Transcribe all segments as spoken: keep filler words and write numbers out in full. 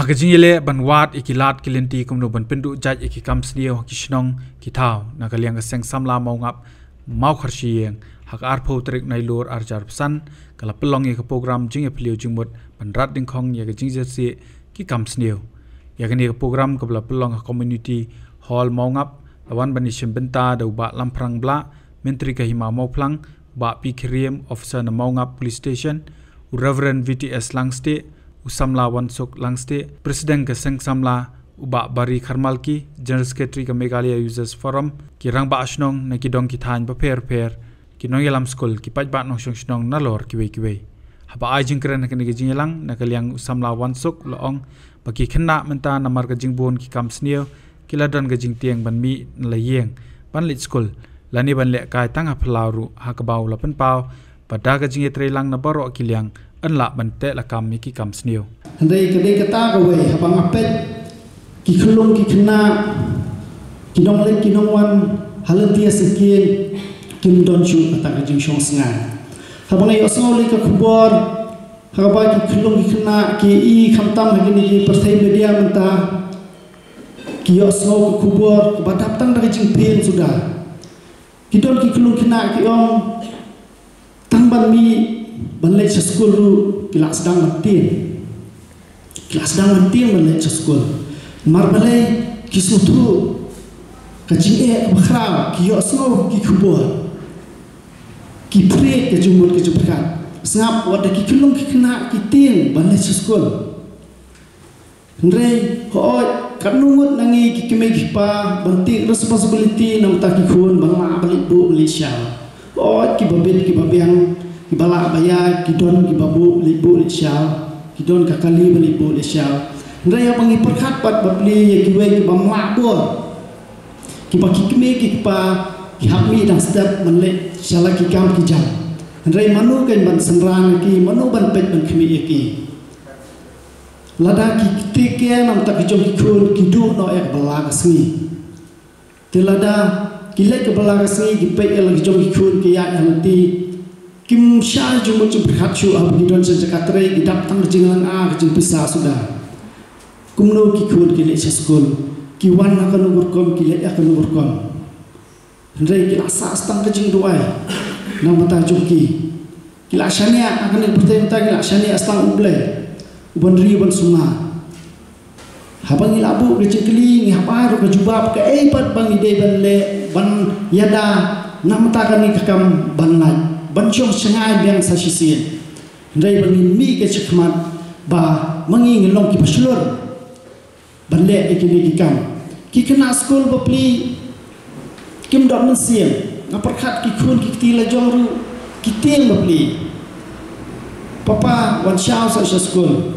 Ka jingïaleh ban wad ïa ki lad ki lynti kumno ban pynduh jait ïa ki kam sniew ha ki shnong ki thaw na ka liang ka Seng Samla Mawngap Mawkharshiing ha ka arphew tarik Nailur arhajar arphew san ka la pynlong ïa ka program jingïapylliew jingmut ban rat dyngkhong ïa ka jingjyrsieh ki kam sniew. Ïa kane ka program kaba la pynlong ha Community Hall Mawngap la wan ban ïashim bynta da u Bah Lamphrang Blah, Myntri ka Hima Mawphlang, u Bah P Kyriem, Officer na Mawngap Police Station, u Reverend V T S Langstieh, u Samla Wansuk Langstieh, President ka Seng Samla, u Bah Barry Kharmalki, General Secretary ka Meghalaya Users Forum, ki rangbah shnong na ki dong ki thaiñ bapher bapher, ki nongïalam skul, ki paidbah nongshong shnong nalor kiwei kiwei. Haba ai jingkren ha kane ka jingïalang na ka liang u Samla Wansuk u la ong ba ki khynnah mynta namar ka jingbun ki kam sniew ki la don ka jingtieng ban mih na la ïing ban leit skul lane ban lehkai tang ha phyllaw ruh, ha kaba u la pynpaw ba da ka jingïatreilang na baroh ki liang yn lah ban teh lakam ïa ki kam sniew. Hynrei ka dei kata kawei, haba nga peit ki khyllung ki khynnah, ki nongleit ki nongwan ha lynti ha syngkien, kim don shuh kata ka jingshong shngain. Haba nga ïohsngew lei ka khubor ha kaba ki khyllung ki khynnah ki i khamtam ha kine ki pyrthei media mynta, ki ïohsngew ka khubor kaba dap tang da ka jingpyni suda. Ki don ki khyllung khynnah ki ong, tang ban mih ban leit sha skul ruh ki la sdang ban tieng. Ki la sdang ban tieng ban leit sha skul. Namar balei? Ki sngewthuh ka jingeh kaba khraw, ki ïohsngew ki khubor, ki pyrkhat ka jingmut ka jingpyrkhat. Sngap, wat da ki khyllung ki khynnah ki tieng ban leit sha skul. Hynrei hooid, katno ngut na ngi ki kmie ki kpa ban take responsibility na bynta ki khun ban lah ban leit buh ban leit shaw? Hooid, kiba bit kiba biang, kiba lah ba ïaid, ki don kiba buh leit buh leit shaw, ki don ka kali ban leit buh leit shaw. Hynrei haba ngi pyrkhat pat bapli ïa kiwei kiba mlak bor, kiba ki kmie ki kpa ki hap mih dang step ban leit sha la ki kam ki jam. Hynrei mano kein ban synran ïa ki, mano ban peit ban khmih ïa ki? Lada ki take care na bynta ki jong ki khun, ki duh noh ïa kaba la ka sngi. Te lada ki leit kaba la ka sngi, ki peit ïa la ki jong ki khun ki ïaid ha lynti, kim shah jingmut jingpyrkhat shuh haba ki don sha jaka trei, ki dap tang ka jinglynga ka jingpisa suda. Kumno ki khun ki leit sha skul, ki wan ha kano ka rukom, ki leit ha kano ka rukom? Hynrei ki la sah tang ka jingduwai na bynta jong ki. Ki la shaniah ha kane ka pyrthei mynta, ki la shaniah tang U Blei uban ri uban sumar. Haba ngi la buh ka jingkylli, ngi hap ai ruh ka jubab, kaei pat ba ngi dei ban leh ban ïada na bynta kane ka kam ban lait, ban shong shangai biang sa shisien. Hynrei ba ngin mih ka jingkhmat ba ma ngi ngin long kiba shlur ban leh ïa kine ki kam. Ki khynnah skul bapli kim don mynsiem. Nga pyrkhat ki khun ki kti la jong ruh ki tieng bapli. Papa, wan shaw sa sha skul.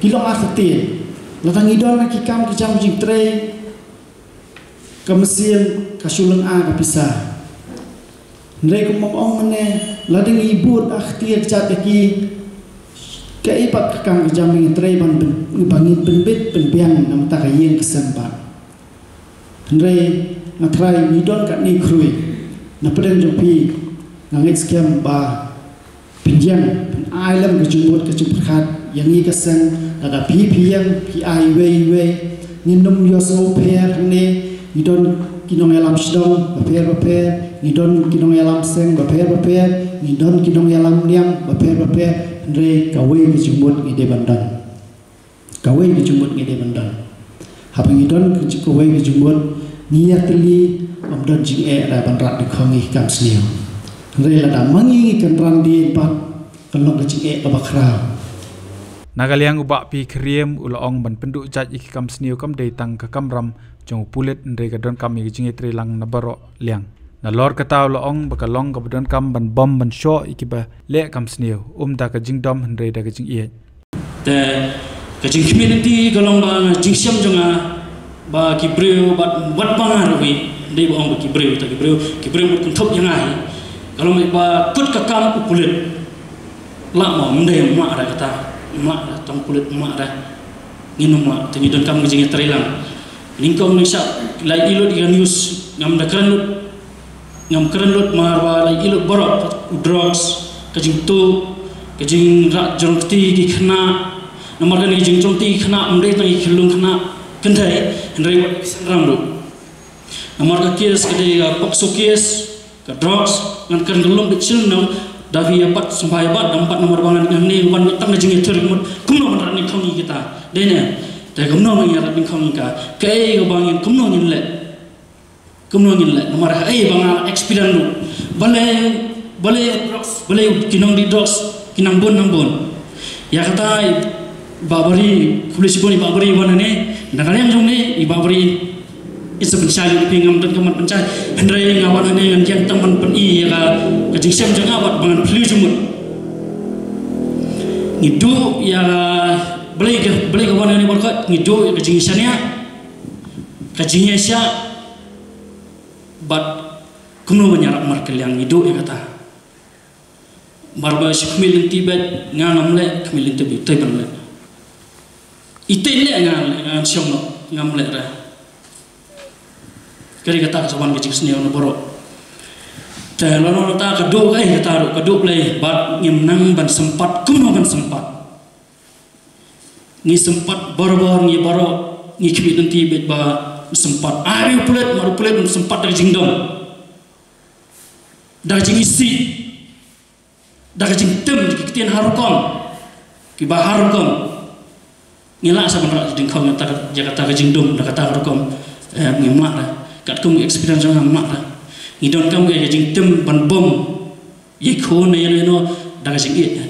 Ki long artatien. Lada ngi don ki kam ki jam jingtrei, ka mynsiem ka shu lynga ka pisa. Hynrei kumba ong mynne, lada ngi bud ah ktien kjat ïa ki, kaei pat ka kam ka jam ba ngin trei ban, ban, ba ngin pynbit pynbiang na bynta ka ïing ka sem pat. Hynrei nga tharai ngi don katne khrui na pdeng jong phi, nga ngeit skhem ba pynïeng, pyn-ai lem ka jingmut ka jingpyrkhat ïa ngi ka seng, lada phi phi ïeng phi ai iwei iwei, ngin ym ïohsngew pher hangne. Ngi don ki nongïalam shnong bapher bapher, ngi don ki nongïalam seng bapher bapher, ngi don ki nongïalam niam bapher bapher, hynrei kawei ka jingmut ngi dei ban don. Kawei ka jingmut ngi dei ban don. Haba ngi don ka ji-, kawei ka jingmut, ngi ïatylli, ym don jingeh da ban rat dkhong ïa ki kam sniew. Hynrei lada ma ngi ngi kynran dien pat, kan long ka jingeh kaba khraw. Na ka liang u Bah P Kyriem u la ong ban pynduh jait ïa ki kam sniew kam dei tang ka kamram jong u pulit, hynrei ka donkam ïa ka jingïatreilang na baroh liang. Nalor kata u la ong ba ka long kaba donkam ban bom ban shoh ïa kiba leh kam sniew, ym da ka jingdom hynrei da ka jingïeit. Te ka jingkhmih lynti ka long ba nga, jingshem jong nga ba ki briew bad, bad ba nga ruh hi, dei ba ong ba ki briew, te ki briew, ki briew mut kynthup ïa nga hi. Ka long ba kut ka kam u pulit. Lah mo, ym dei, ym lah da kata. Ym lah da, tang pulit ym lah da. Ngin ym lah, te ngi donkam ka jingïatreilang. Nyngkong nyngshap la ïohi lut ïa ka news, ngam da kren lut. Ngam kren lut namar ba la ïohi lut baroh, u drugs, ka jingtuh, ka jingrah jrong kti ki khynnah, Namar kane ka jingjong ti khynnah ym dei tang ïa ki khyllung khynnah kynthei, hynrei wat ki synran ruh. Namar ka case ka dei ka POCSO case, ka drugs, ngan kren ka lum bit shisha, da phi ïa bat sngewbha ïa bat, da ym bat namar ba ngan, ngan ne wan tang ka jingïathuh mut kumno ban rat nyngkong ïa kita. Dei ne? Te kumno ngan ïa rat nyngkong ïa ka? Kaei kaba ngin, kumno ngin leh? Kumno ngin leh? Namar kaei ba nga experience ruh. Balei, balei drugs, balei ki nongdie drugs ki nang bun, nang bun. Ïa kata i Bah Bari, khublei shibun i Bah Bari wan hangne, na ka liang jong ne i Bah Bari, i sa pynshai ïa phi, ngam don ka mon pynshai. Hynrei nga wan hangne ngan ïeng tang ban pyni ïa ka, ka jingshem jong nga bad ba ngan phylliew jingmut. Ngi duh ïa ka, balei ka, balei ka wan hangne baroh, ngi duh ïa ka jingshaniah, ka jingïasyah, bad kumno ban ïarap markylliang, ngi duh ïa kata. Namar ba shi khmih lynti beit nga ngam leh, khmih lynti beit te ban leh. Ite leh nga leh, nga shong noh, ngam leh re. Ka dei kata ka sa wan ka jingsniew na baroh. Te lano kata ka duh kaei kata ruh, ka duh Blei, bad ngim nang ban sympat, kumno ban sympat. Ngi sympat barabor, ngi baroh ngi khmih lynti beit ba sympat. Ai, u pulit, mar u pulit, sympat da ka jingdom, da ka jingisih, da ka jingtim, da ki ktien har rukom, kiba har rukom. Ngi lah sa ban rah jingkhong ïa kata, ïa kata ka jingdum, da kata ka rukom. Eh, ngim lah re. Katkum experience jong nga, ngim lah re. Ngi donkam ka jingtim ban bom ïa i khun ïa ino ino da ka jingïeit.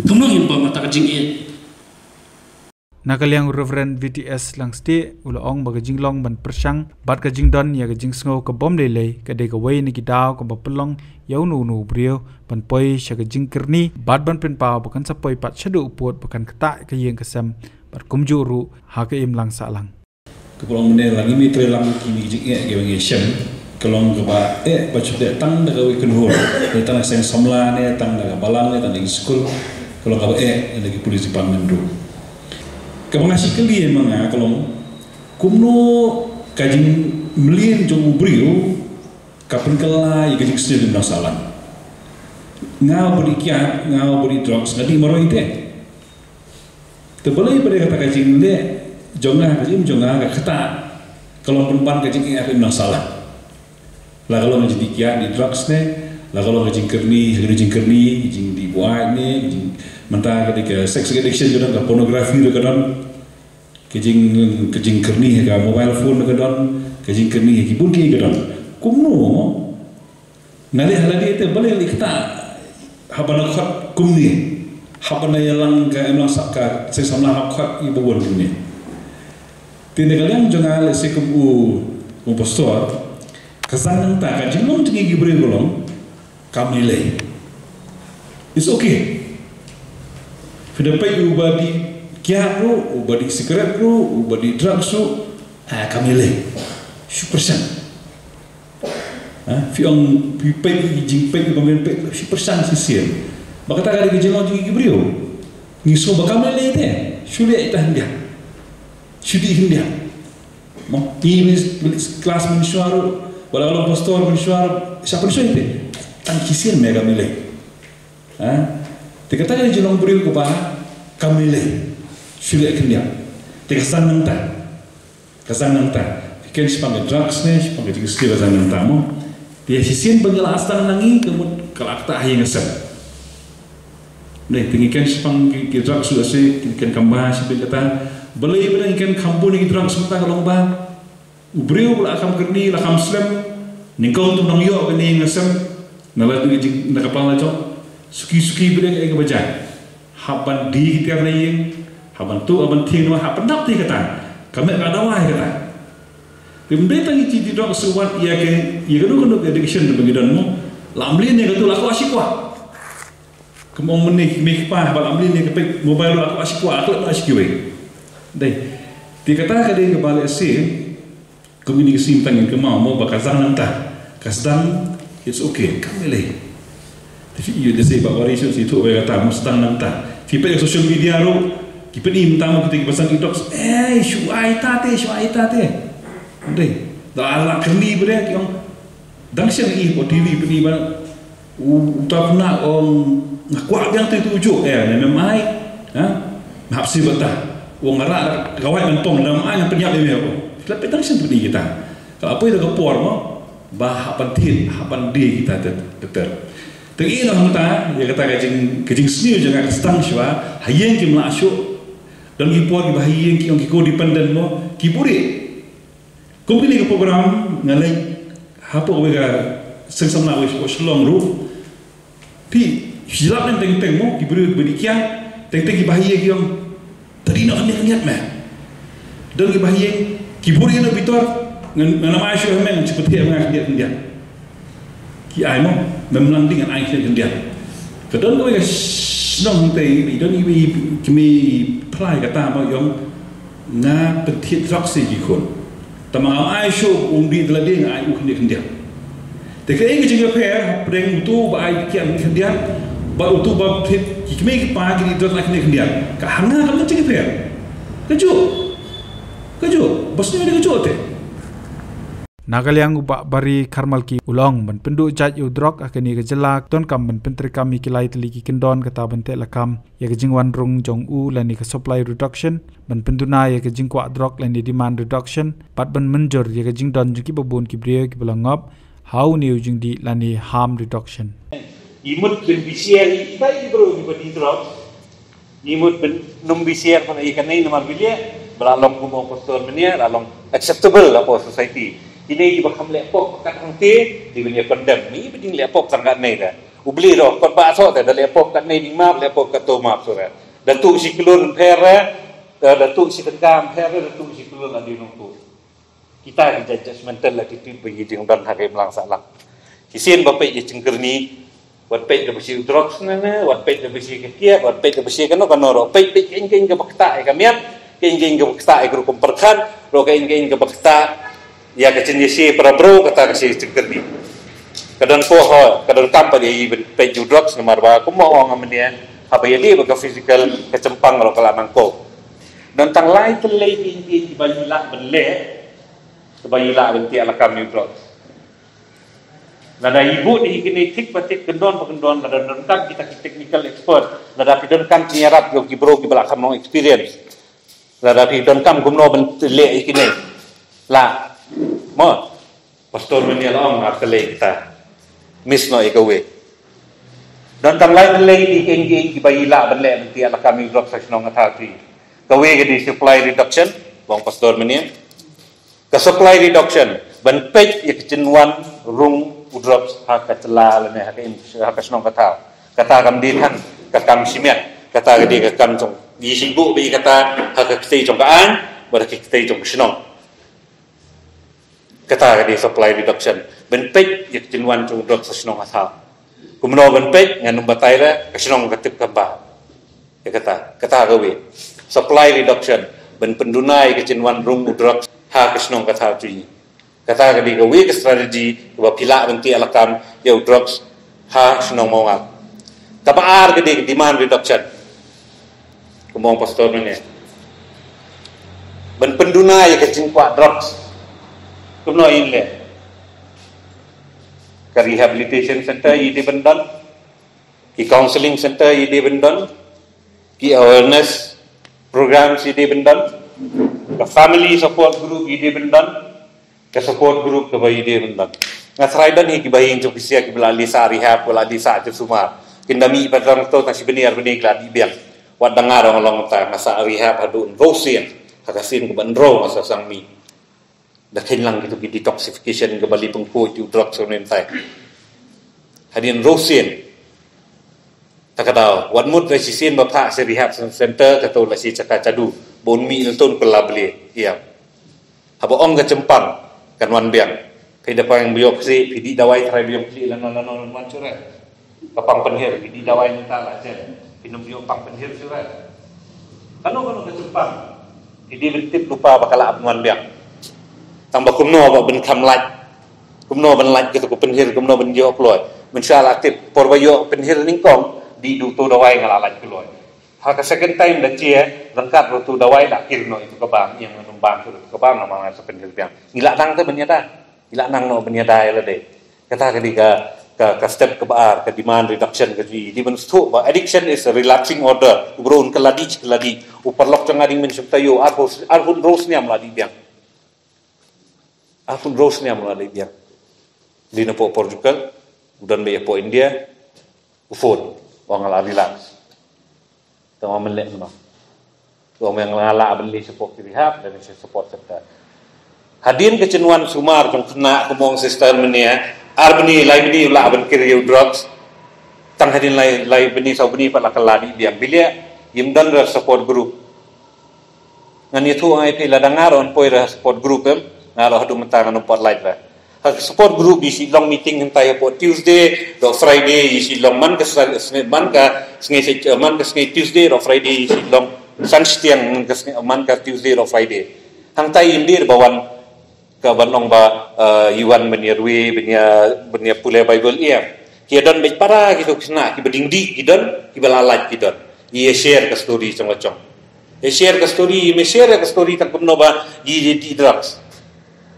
Kumno ngin bom ïa kata ka jingïeit? Na ka liang u Reverend V T S Langstieh u la ong ba ka jinglong ban pyrshang bad ka jingdon ïa ka jingsngew ka bym lei lei ka dei kawei na ki daw kaba pynlong ïa uno uno u briew ban poi sha ka jingkyrni bad ban pynpaw ba kan sa poi pat shaduh u pud ba kan ktah ka ïing ka sem bad kumjuh ruh ha ka imlang sahlang. Ka pynlong mynne la ngi mih trei lang kine ki jingeh kiba ngi shem, ka long kaba eh ba shu dei tang da kawei ka kynhun, ne tang da ka seng samla, ne tang da ka balang, ne tang da ki skul, ka long kaba eh da ki police department ruh. Kaba nga shu kylli ïa ma nga ka long, kumno ka jingmlien jong u briew ka pynkylla ïa ka jingsniew ka imlang sahlang. Nga uba dih kiad, nga uba dih drugs, nga dih marwei te. Te balei ba dei kata ka jingleh jong nga, ka jingim jong nga ka ktah, ka long pynban ka jingeh ka imlang sahlang. La ka long ka jingdih kiad, dih drugs ne, la ka long ka jingkyrni, ka jingkyrni, ka jingdih buaid ne, ka jing, mynta ka dei ka sex addiction ka don, ka pornography ruh ka don, ka jing, ka jingkyrni ka mobile phone ka don, ka jingkyrni ki bun ki ka don. Kumno nga leh ha lade te, balei leh kata, haba nga khot kumne, haba nga ïalang ka imlang sahlang ka seng samla haba khot ïa ba wan kumne. Te na ka liang jong nga lehse kum u, u pastor, ka sang nangta, ka jinglong jong ngi ki briew ka long kam lei lei. It's okay. Phi da peit uba dih kiad ruh, uba dih sikret ruh, uba dih drugs ruh, ah, kam lei lei. Shu pyrshang. Ha? Phi ong phi peit, jingpeit, phi peit, peit, shu pyrshang shisien. Ba kata ka dei ka jinglong jong ngi ki briew. Ngi sngew ba kam lei lei te, shu leh ita khyndiat. Shu dih khyndiat. Mo, ngi mih, mih klas mynshuwa ruh, wat la ka long pastor mynshuwa ruh, sha pynshoi te. Tang shisien me kam lei lei. Ha? Te kata ka dei jinglong briew kaba kam lei lei. Shu leh khyndiat. Te ka sang nangta. Ka sang nangta. Phi kren shaphang ka drugs ne, shaphang ka jingsniew, ka sang nangta mo. Te shisien ba ngi la sdang na ngi, ka mut ka la ktah ha ïing ha sem. Ne, te ngi kren shaphang ki, ki drugs ruh lehse, ngi kren kham bha shibun kata. Balei ba ngi kren kham bun ïa ki drugs mynta ka long ba u briew ba la kham kyrni, la kham slem, nyngkong te u nang ïoh kane ïing ha sem, na la dei jing, na ka pla la jong, suki suki ba dei kaei kaba jia. Hap ban die ki tiar na ïing, hap ban tuh, hap ban thiang, hap ban dap te kata. Ka mih ka dawa ïa kata. Te ym dei tang ïa ki dih drugs ruh, wat ïa ka, ïa kano kano ka addiction ba ngi don mo. La mlien ïa katu la kwah shi kwah. Kum ong mynne ki mei ki pa, haba la mlien ïa ka peit mobile la kwah shi kwah, la kwah shi kiwei. Dei. Te kata ka dei kaba lehse, kum ine ki sngi mynta ngin kynmaw mo ba ka sang nangta. Ka sdang, it's okay, kam lei lei. Te phi ïohi lehse Bah Wari shu shu ïathuh ba kata mo, sdang nangta. Phi peit ïa social media ruh, ki pyni mynta mo kita kiba sang ki drugs. Eh, shu ai ta te, shu ai ta te. Dei. Da la kyrni ba dei ki ong. Dang shen ïa i po T V pyni ba u, uta u khynnah ong nga kwah biang te tu u juh, eh, ne mem ai. Ha? Hap sibata. Wong ara ka wai man pong dam ai pynjap email ko. Kila petang sin puni kita. Ka apoi da ka por mo ba hap ban thied hap ban die kita ter ter. Te ino hangta ya kata ka jing ka jing sniu jang ka stang shwa ha yeng ki mla shu. Don ki por ki ba ha yeng ki ong ki codependent mo ki buri. Kum kini ka program nga lei hapoh wei ka seng samla wei shlong ru. Phi, phi lap nen teng teng mo, ki briew ki bani kia, teng teng ki bahaye ki ong. Tadi no khyndiat khyndiat me. Don ki bahaye, ki buri no bitor, ngan ngan mai shu me ngan cepet he ngan khyndiat khyndiat. Ki ai mo, mem lang ding ngan ai khyndiat khyndiat. Ka don ko ka shnong te, i don i i kimi plai ka ta mo yong, nga pethiat rok si ki khun. Tama ngam ai shu um di la ding ai u khyndiat khyndiat. Te ka ing ka jingïapher hapdeng utu ba ai kian khyndiat ba utu ba phit ki kmie ki pa ki di dot ai khyndiat khyndiat. Ka hanga ka jingïapher. Ka ju. Ka ju. Bas ni ka ju te. Na ka liang u Bah Barry Kharmalki u la ong ban pynduh jait ïa u drok ha kane ka jylla donkam ban pyntreikam ïa ki lai tylli ki kyndon kata ban teh lakam ïa ka jingwan rung jong u lane ka supply reduction, ban pynduna ïa ka jingkwah drok lane demand reduction, bad ban mynjur ïa ka jingdon jong kiba bun ki briew kiba la ngop ha une u jingdih lane harm reduction. Ngi mut ban bishar ïa kiba ki briew kiba dih drok. Ngi mut ban nym bishar pala ïa kane namar ba ïa ba la long kum u pastor mynne la long acceptable hapoh society. Kine kiba kham leh pop kat hangte dei ban ïa condemn. Ngi ba ding leh pop tang katne da. U Blei ruh kot ba sot da leh pop katne ding map leh pop kat to map sura. Da tu shi klur pher da, da tu shi tengkam pher da tu shi klur la dei nongtu. Kita ki judgmental attitude ba ngi ding don ha ka imlang sahlang. Ki sien ba peit ïa jingkyrni, wat peit da ba shi drugs ne ne, wat peit da ba shi ka kiad, wat peit da ba shi kano kano ruh, peit peit ka ing ka ing ka ba ktah ïa ka miat, ka ing ka ing ka ba ktah ïa ka rukom pyrkhat, ruh ka ing ka ing ka ba ktah ïa ka jingïashitom para bro kata ka shi jingkyrni. Ka don ko ho, ka don kam pat ïa i peit ïa u drugs namar ba kumba ong mynne haba ïadei bad ka physical ka jingpang ruh ka la nang ko. Don tang lai tylli ki, ki, kiba ngi lah ban leh, kiba ngi lah ban tiak lakam ïa u drugs. Lada i bud hi kine thik ba thik kyndon ba kyndon, lada donkam kita ki technical expert, lada phi donkam jingïarap ïa ki bro kiba la kham long experience. Lada phi donkam kumno ban leh ïa kine. La. Mo. Pastor mynne la ong ar tylli kita. Miss noh ïa kawei. Don tang lai tylli ki ing ki ing kiba i lah ban leh ban tiak lakam ïa u drugs ha shnong ka thaw ti. Kawei ka dei supply reduction, ba ong pastor mynne. Ka supply reduction ban peit ïa ka jingwan rung u drugs ha ka jylla lane ha ka im ha ka shnong ka thaw. Kata kam dei tang ka kam shimet, kata ka dei ka kam jong ngi shu buh ba ïa kata ha ka ktei jong ka aiñ bad ha ka ktei jong ka shnong. Kata ka dei supply reduction. Ban peit ïa ka jingwan jong u drugs ha shnong ha thaw. Kumno ban peit ngan ym batai re ka shnong ka tip ka ba. Ïa kata, kata kawei. Supply reduction. Ban pynduna ïa ka jingwan rung u drugs ha ka shnong ka thaw ti. Kata ka dei kawei ka strategy kaba phi lah ban tiak lakam ïa u drugs ha shnong Mawngap. Kaba ar ka dei ka demand reduction. Kumba ong pastor mynne. Ban pynduna ïa ka jingkwah drugs. Kumno in leh. Ka rehabilitation center i dei ban don. Ki counseling center i dei ban don. Ki awareness programs i dei ban don. Ka family support group i dei ban don. Ka support group kaba i dei ban don. Nga tharai don hi kiba ïeng jong phi sha kiba la leit sah rehab, kiba la leit sah jong sumar. Kin da mih pat rang to ta shi bniar bniar ki la dih biang. Wat da nga rong long ta nga sah rehab haduh hynriew sien. Ha ka sien kaba hynriew nga sa sdang mih. Da kheiñ lang kito ki detoxification kaba leit pynkhuid ïa u drugs ha une u mynta. Hadien hynriew sien. Ta ka daw, wat mut la shisien ba phah sha rehab center kato la shi jaka jadu. Ba un mih la tun kylla bli. Ïa. Haba ong ka jingpang kan wan biang. Phi da pang biopsi, phi dih dawai trai biopsi lano lano lano wan shuh re. Ka pang pynhir, phi dih dawai mynta la jen. Phi nym ïoh pang pynhir shuh re. Kano kano ka jingpang. Phi dih ban tip lypa ba ka lah ban wan biang. Tang ba kumno ba ban kham lait. Kumno ban lait kito ka pynhir, kumno ban ïoh kloi. Mynshuwa la tip por ba ïoh pynhir nyngkong, dih da uto u dawai nga la lait kloi. Ha ka second time da jia, ryngkat bad uto u dawai la kir noh ïa uto ka bam, ïa nga nym bam shuh ïa uto ka bam namar nga sa pynhir biang. Ngi la nang te ban ïada. Ngi la nang noh ban ïada ïa lade. Kata ka dei ka ka, ka step kaba ar, ka demand reduction ka jong ngi. Dei ban sngewthuh ba addiction is a relaxing order. U bro un kylla dih, kylla dih. U paralok jong nga dang mynshwa taïew, arphew, arphew hynriew snem la dih biang. Arphew hynriew snem la dih biang. Dei napoh por jong ka, u don beit hapoh India, u phone, u ong nga la relax. Te nga ong men leh kumno. Te nga ong nga lah ban leit shapoh ki rehab, lane sha support center. Hadien ka jinwan sumar jong khynnah, kumba ong sister mynne, ar bnai, lai bnai u lah ban carry ïa u drugs. Tang hadien lai, lai bnai, saw bnai pat la kylla dih biang. Balei? Ym don re support group. Ngan ïathuh ïa phi, lada nga ruh ngan poi re support group em, nga ruh haduh mynta ngan ym pat lait re. Ha support group ïa shi long meeting hangtai hapoh Tuesday haduh Friday ïa shi long, man ka sa-, sngi, man ka sngi, man ka sngi Tuesday haduh Friday ïa shi long san shiteng, man ka sngi, man ka Tuesday haduh Friday. Hangtai ym dei re ba wan, ka ban ong ba, eh, ïa wan ban ïa rwai, ban ïa, ban ïa pule Bible, ïa. Ki don beit para kito ki khynnah, kiba ding dih ki don, kiba la lait ki don. Ïa share ka story jong la jong. Ïa share ka story, ïa share ka story tang kumno ba ïa, ïa dih drugs.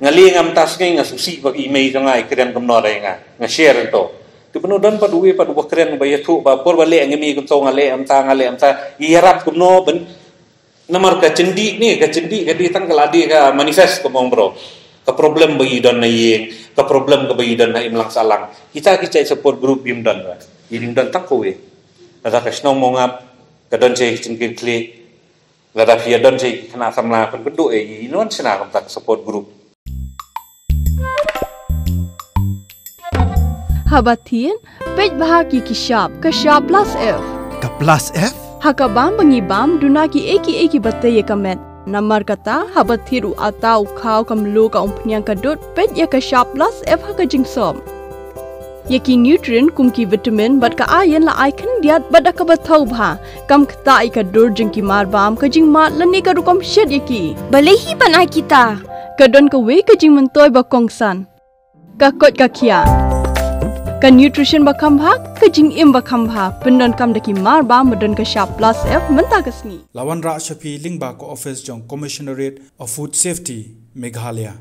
Nga leh, nga mynta sngi nga sngewsih ba i mei jong nga i kren kumno da ïa nga. Nga share to. Te bun u don pat uwei pat uba kren ba ïathuh ba por ba leh nga mei kumto, nga leh mynta, nga leh mynta. Ïarap kumno ban Namar ka jingdih ne, ka jingdih ka dei tang ka la dei ka manifest, kumba ong bro. Ka problem ba i don na ïing, ka problem kaba i don na imlang sahlang. Kita ki jait support group ym don ba. I dang don tang kawei. Lada ka shnong Mawngap ka don jait jingkitkhlieh, lada phi ïa don jait khynnah samla pynduh, eh, i wan shna kumta ka support group. Haba thied, peit bha ki ki shap, ka shap plus F. Ka plus F? Ha ka bam ba ngi bam, duna ki ei ki ei kiba tei ïa ka met. Namar kata, haba thied u atta, u khaw, ka mluh, ka umphniang, ka dud, peit ïa ka shap plus F ha ka jingsop. Ïa ki nutrient kum ki vitamin bad ka iron la ai khyndiat bad da kaba thaw bha. Kam ktah ïa ka dur jong ki marbam, ka jingmad lane ka rukom shet ïa ki. Balei hi ban ai kita? Ka don kawei ka jingmyntoi ba kongsan. Ka koit ka khiah. Ka nutrition ba kham bha, ka jingim ba kham bha. Pyndonkam da ki marbam ba don ka shap plus F mynta ka sngi. La wanrah sha phi lyngba ka office jong Commissionerate of Food Safety, Meghalaya.